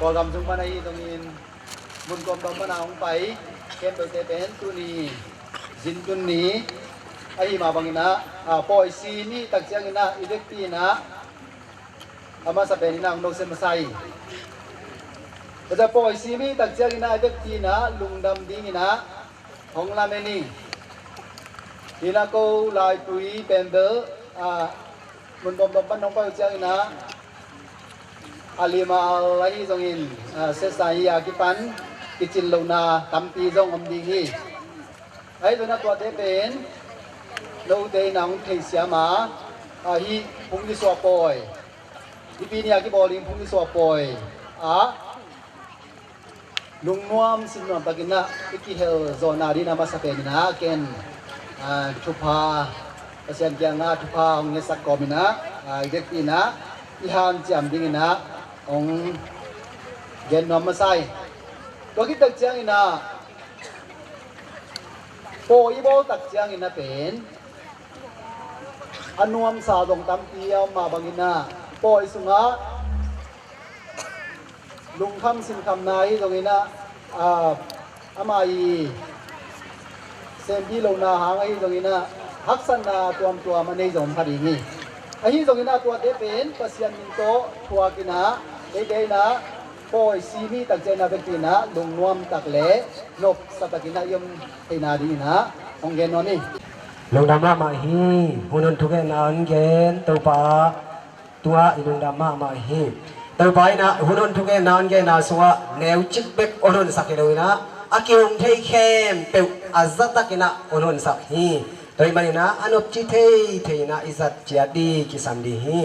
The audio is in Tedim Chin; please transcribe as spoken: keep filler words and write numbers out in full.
Kawlgam sung pan ahi zongin mun tuamtuam pan a hong pai khempeuhte pen tuni zintun ni ahi mah bangin ah, a, pawi si mi tak ciangin ah i vekpi in ah a masa pen in ah hong nosen masa hi. Tua ciang pawi si mi tak ciangin ah i vekpi in ah lungdam dingin ah hong lamen hi. Hi in ah ko Laitui pen bel, a, mun tuamtuam pan hong pai uh ciangin ah a limal ahi zongin, a, siasa hi a kipan kicin lohna tampi zong om ding hi. Ahi zongin ah tuate pen note in ah hong theisiam a, a, hih phung kisuah pawi, hih pi ni a kibawl ding phung kisuah pawi ah lungnuam sinnuam takin ah i kihel zawhna dingin a masa pen in ah ken, a, thupha, Pasian kiangah thupha hong ngetsak kawmin ah, a, i vekpi in ah i hanciam dingin ah hong gen nuam masa hi. Tua khit tak ciangin ah pawi i bawl tak ciangin ah pen a nuamsa zong tampi a om mah bangin ah pawi sungah lungkham sinkhamna ahi zongin ah, a, ama i sempi lohna hang ahi zongin ah haksatna tuamtuam a nei zong om kha ding hi. Ahi zongin ah tuate pen Pasian min tawh thuakin ah eite in ah pawi si mi tak ciangin ah vekpi in ah lungnuam tak le nopsa takin ah i om theihna dingin ah hong gen nuam hi. Lungdam mahmah hi. Hun hun thugenna hong gen Topa tungah i lungdam mahmah hi. Topa in ah hun hun thugenna hong genna sungah neucik bek hong honsak hi lo in ah a kihong thei khempeuh a zatakin ah hong honsak hi. Tua ahih manin ah a nopci thei thei in ah i zat ciat ding kisam ding hi.